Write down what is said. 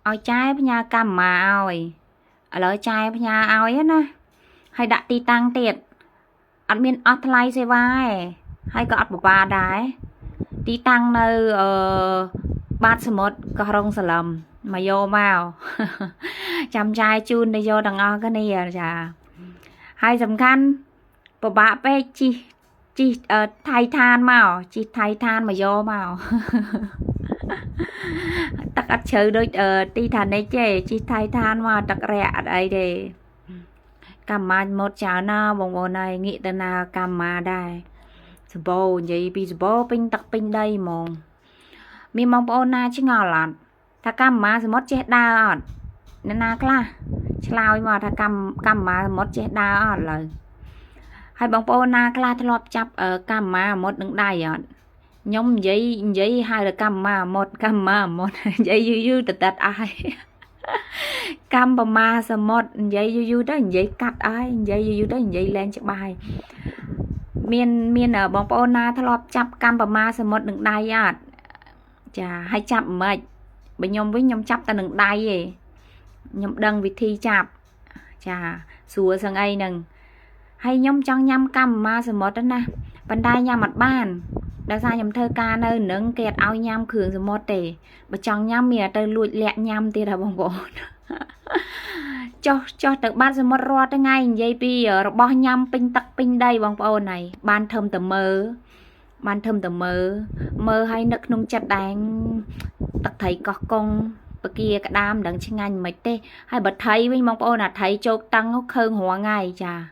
ឲ្យចែផ្ញើកម្មម៉ាឲ្យឥឡូវចែផ្ញើឲ្យណាហើយដាក់ទីតាំងទៀតអត់មានអស់ថ្លៃសេវាទេហើយក៏អត់ពិបាកដែរទីតាំងនៅអឺបាតសមុទ្រកោះរ៉ុងសន្លឹមមកយកមក ចាំចែជូនទៅយកទាំងអស់គ្នាចាហើយសំខាន់ពិបាកពេកជិះជិះអឺថៃឋានមកជិះថៃឋានមកយកមក ទឹកអត់ជ្រៅដូចអឺទីថានិចទេជិះថៃឋានមកទឹករាក់អត់អីទេកម្មាមុតច្រើនណាបងប្អូនហើយងាកទៅណាកម្មាដែរសបោនិយាយពីសបោពេញទឹកពេញដីហ្មងមានបងប្អូនណាឆ្ងល់អត់ថាកម្មាសមុទ្រចេះដើរអត់អ្នកណាខ្លះឆ្លើយមកថាកម្មកម្មាសមុទ្រចេះដើរអត់ឡើយហើយបងប្អូនណាខ្លះធ្លាប់ចាប់កម្មាសមុទ្រនឹងដៃអត់ខ្ញុំនិយាយនិយាយហៅតែកម្មាមុតកម្មាមុតនិយាយយូរយូរទៅតាត់អស់ហើយកម្មប្រមាសមុទ្រនិយាយយូរយូរទៅនិយាយកាត់អស់ហើយនិយាយយូរយូរទៅនិយាយលែងច្បាស់ហើយមានមានបងប្អូនណាធ្លាប់ចាប់កម្មប្រមាសមុទ្រនឹងដៃអត់ចាហើយចាប់មិនបើខ្ញុំវិញខ្ញុំចាប់តែនឹងដៃឯងខ្ញុំដឹងវិធីចាប់ចាស្រួលសឹងអីហ្នឹងហើយខ្ញុំចង់ញ៉ាំកម្មមាសមុទ្រណាប៉ុន្តែញ៉ាំអត់បានដោយសារខ្ញុំធ្វើការនៅនឹងគេអត់ឲ្យញ៉ាំគ្រឿងសមុទ្រទេបើចង់ញ៉ាំមានតែទៅលួចលាក់ញ៉ាំទៀតហ៎បងប្អូនចុះចុះទៅបាត់សមុទ្ររាល់ថ្ងៃនិយាយពីរបស់ញ៉ាំពេញទឹកពេញដីបងប្អូនហើយបានធំតែមើលបានធំតែមើលមើលឲ្យនឹកក្នុងចិត្តដែរទឹកត្រីកោះកុងពគាក្តាមមិនដឹងឆ្ងាញ់មិនទេហើយបើថៃវិញបងប្អូនអាថៃជោគតឹងខើងរាល់ថ្ងៃចា។